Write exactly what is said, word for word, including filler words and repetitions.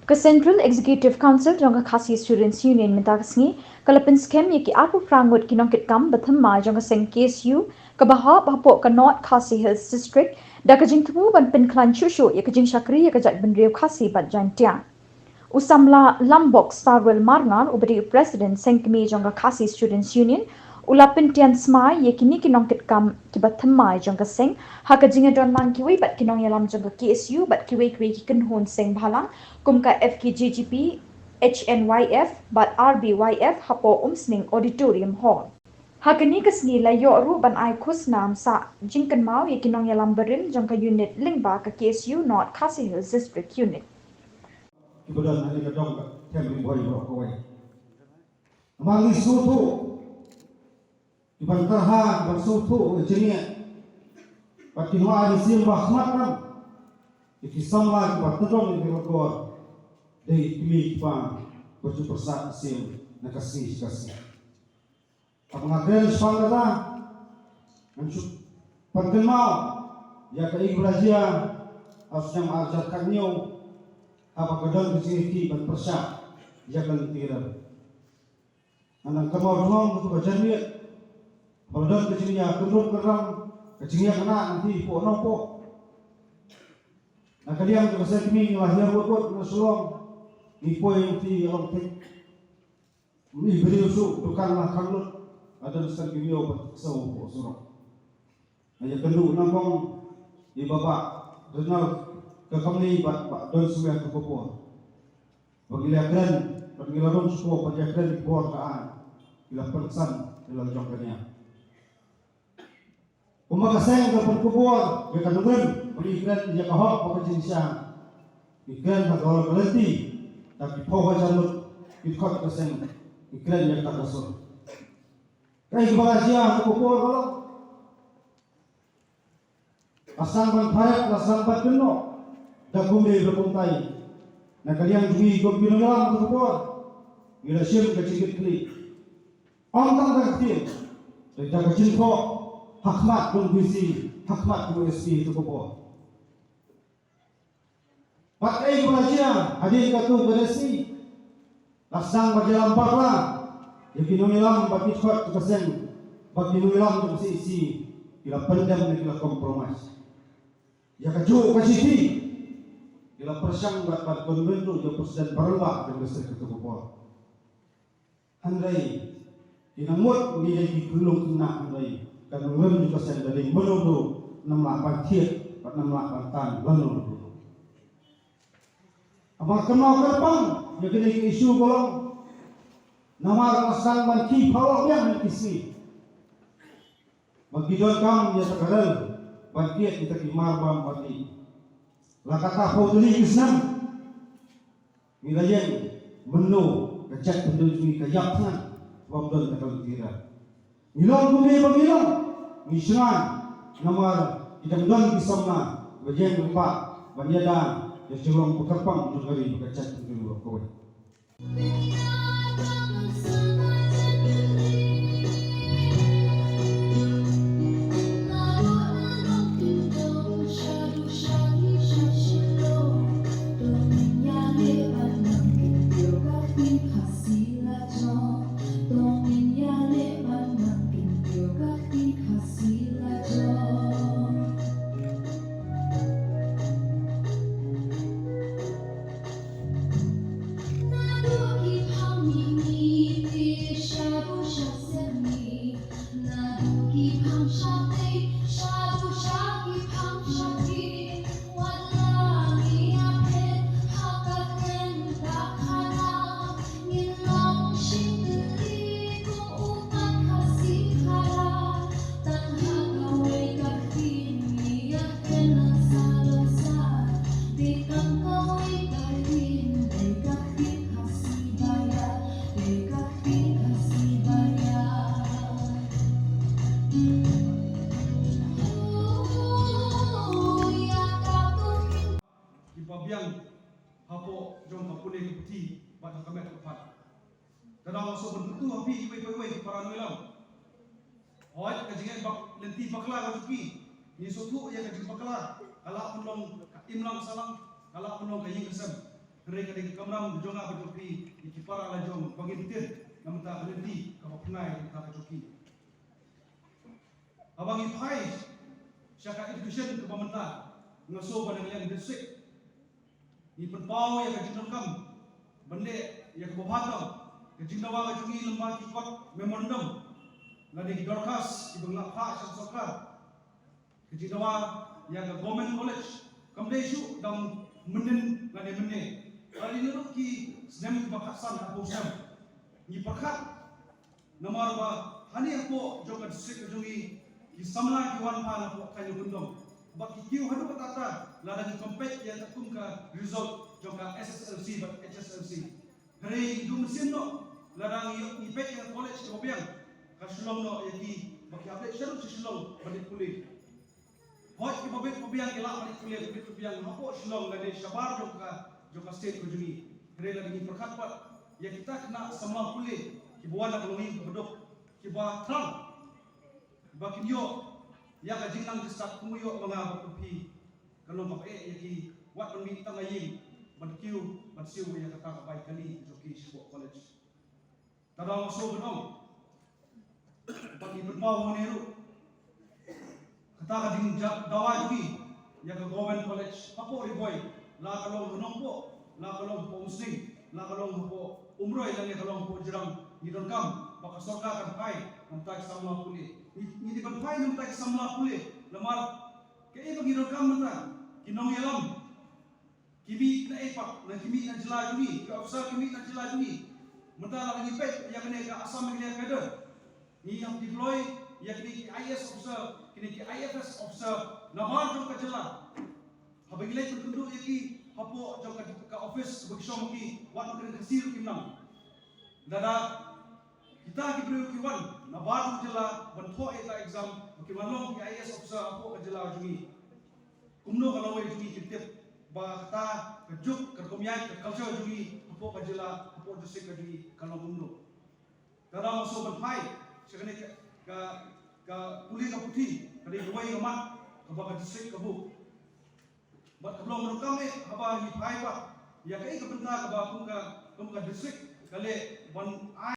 Ka Central Executive Council jong ka Khasi Students Union mynta ka sngi ka la pynskhem ïa ki arphew phra ngut ki nongkitkam ba thymmai jong ka seng K S U kaba hap hapoh ka North Khasi Hills District da ka jingthmu ban pynkhlaiñ shuh shuh ïa ka jingshakri ïa ka jaitbynriew Khasi bad Jaintia. U samla Lambok Starwell Marngar uba dei u President seng kmie jong ka Khasi Students Union u la pyntian smai ïa kine ki nongkitkam kiba thymmai jong ka seng ha ka jingïadon lang kiwei bad ki nongïalam jong ka K S U bad kiwei kiwei ki kynhun seng bhalang kum ka F K J G P, H N Y F bad R B Y F hapoh Umsning Auditorium Hall. Ha kane ka sngi la ïoh ruh ban ai khusnam sah jingkynmaw ïa ki nongïalam barim jong ka unit lyngba ka K S U North Khasi Hills District Unit. Kiba don ha kane ka dong ka them ri bhoi baroh kawei. Namar ngi sngewthuh kiban tyrha, kiban sngewthuh ïa jingeh bad ki nongai mynsiem ba khmat tam ïa ki samla kiba tdong ïa ki rakor dei kmie kiba ba ju pyrsad mynsiem na ka sngi sha ka sngi. Haba nga kren shaphang kata ngan shu pynkynmaw ïa kaei kaba la jia ha u snem ar hajar khathynñiew haba ka don ka jingïakhih ban pyrshah ïa ka lynti ram. Nga dang kynmaw jngoh kaba janmiet ba la don ka jingïakynduh kynram, ka jingïakynduh nanti poh nongpoh. Na ka liang jong ka seng kmie nga la hiar wut wut na Shillong, ngi poi nanti ïa long thik. Ngi briew suk dukan la khang lut, la don shen ki briew ba ksew poh surok. Nga ïakynduh nyngkong ïa i Bah Ronald Kakamni bad Bah Donswear Kharkongor. Ba ngi la kren, ba ngi la rung shuwa, ba ngi la kren ki bor ka aiñ, ngi la pynsan ïa la jong ka nia. Kumba ka seng ka pynkupbor ïa ka nongrim, ba ngi kren ïa ka hok bad ka jingshai. Ngi kren ha ka hok ka lynti, da ki phew hajar ngut ki dkhot ka seng, ngi kren ïa ka ka sur. Kaei kaba la jia ha ka por ka long. La sdang ban pharet, la sdang ban kynnoh da kumne da kumtai. Na ka liang jong ngi kum ki nongïalam ha ka por, ngi la shim ka jingkitkhlieh. Ym tang da ka ktien, da ka jingthoh ha khmat jong u D C, ha khmat jong u S P ha ka por. Bad kaei kaba la jia hadien katto katne sngi, la sdang ban ïalam bakla ïa ki nongïalam bad ki dkhot jong ka seng, bad ki nongïalam jong ka C E C ki la pyndem ne ki la compromise. Ïa kajuh ka shithi ki la pyrshang bad ban convince ruh ïa u President ba rangbah jong ka seng katto ka por. Hynrei ki nang mut ngi dei ki khyllung khynnah, hynrei ka nongrim jong ka seng ka dei mano mano, ym lah ban thied bad ym lah ban tan mano mano. Haba kynmaw kyrpang ïa kine ki issue ba long, namar ka sdang ban khie phalok biang ha ki sngi ba ki donkam ïa ta ka rel ban thied ïa ta ki mar bam ba ki la kata phew tylli ki snem. Ngi la ïeng mynno ka jaitbynriew jong ngi ka ïap thngan bym don ta ka lynti rel. Ngi long kumne ba ngi long, ngi shngaiñ namar ki dang don ki samla ba ïeng lyngba ban ïada ïa ka jinglong ba kyrpang jong ka ri bad ka jaitbynriew baroh kawei. Kiba biang hapoh jong ka pule ka puthi bad ha ka met ka phad. Ka dang shu ban kyntu ha phi iwei pa iwei ki para nongïalam. Hooid, ka jingeh bak lynti bakla ka jong ki. Ngi sngewthuh ïa ka jingbakla, ka lah ban long ka imlang sahlang, ka lah ban long ka ïing ka sem. Hynrei ka dei ka kamram jong nga bad jong phi, ïa ki para lajong, ba ngin tip na ka bynta ka lynti kaba pynai na ka bynta ka jong ki. Haba ngi phai sha ka education kaba mynta, nga sngew ba na ka liang district ngi pynpaw ïa ka jingdonkam ban leh ïa kaba bha tam ka jingdawa ka jong ngi lyngba ki kot memorandum lane ki dorkhas kiba ngi la phah sha sorkar. Ka jingdawa ïa ka government college kam dei shuh dang mynnin lane mynne. Ka dei naduh ki snem kiba khatsan haduh snem. Ngi pyrkhat namar ba hangne hapoh jong ka district ka jong ngi, ki samla ki wan pha napoh thaiñ Nongkyndong, ba ki kiew haduh katta katta lada ngi compare ïa katkum ka result jong ka S S L C bad H S L C. Hynrei ngi duh mynsiem noh lada ngi ïoh, ngi peit ïa ka college kaba biang, ka shu long noh ïa ki ba ki hap leit shaduh sha Shillong ban leit pule. Hooid, kiba bit ba biang ki lah ban leit pule, kiba bit ba biang hapoh Shillong lane shabar jong ka, jong ka state ka jong ngi. Hynrei lada ngi pyrkhat pat ïa kita ki khynnah samla pule kiba wan na ka longïing kaba duk, kiba thrang ba kin ïoh ïa ka jingnang jingstad kumba ïoh ma nga bad ma phi, kan long kaba eh ïa ki wat ban mih tang ha ïing ban kiew ban siew ïa kata ka bai kali jong ki shapoh college. Te nga sngew ban ong ba ngi pynpaw hangne ruh kata ka jingdawa jong ngi ïa ka government college hapoh Ri Bhoi, la ka long ha Nongpoh, la ka long hapoh Umsning, la ka long hapoh Umroi, lane ka long hapoh Jirang, ngi donkam ba ka sorkar kan phai na bynta ki samla pule. Ngi, ngi dei ban phai na bynta ki samla pule namar kaei ba ngi donkam mynta, ki nongïalam ki mih na ei pat, na ki mih na jylla jong ngi, ki officer ki mih na jylla jong ngi. Mynta lada ngi peit ïa kane ka Assam Meghalaya Cadre, ngi hap deploy ïa kine ki I A S officer, kine ki I F S officer nabar jong ka jylla. Haba ngi leit ban kynduh ïa ki hapoh jong ka, ka office ba ki shong ki, wat ma ka ring Khasi ruh kim nang. Lada kita ki briew ki wan nabar jong ka jylla ban thoh ïa ka exam ba ki wan long ki I A S officer hapoh ka jylla jong ngi, kumno ka lawei jong ngi kin tip ba kata ka juk, ka rukom ïaid, ka culture jong ngi hapoh ka jylla, hapoh district ka jong ngi ka long kumno. Te nga sngew ban phai sha kane ka, ka, ka pule ka puthi, ka dei kawei ka mat kaba ka district ka buh. Bad ka long ruh kam eh haba ngi phai pat ïa kaei ka bynta kaba kum ka, kum ka district ka leh ban ai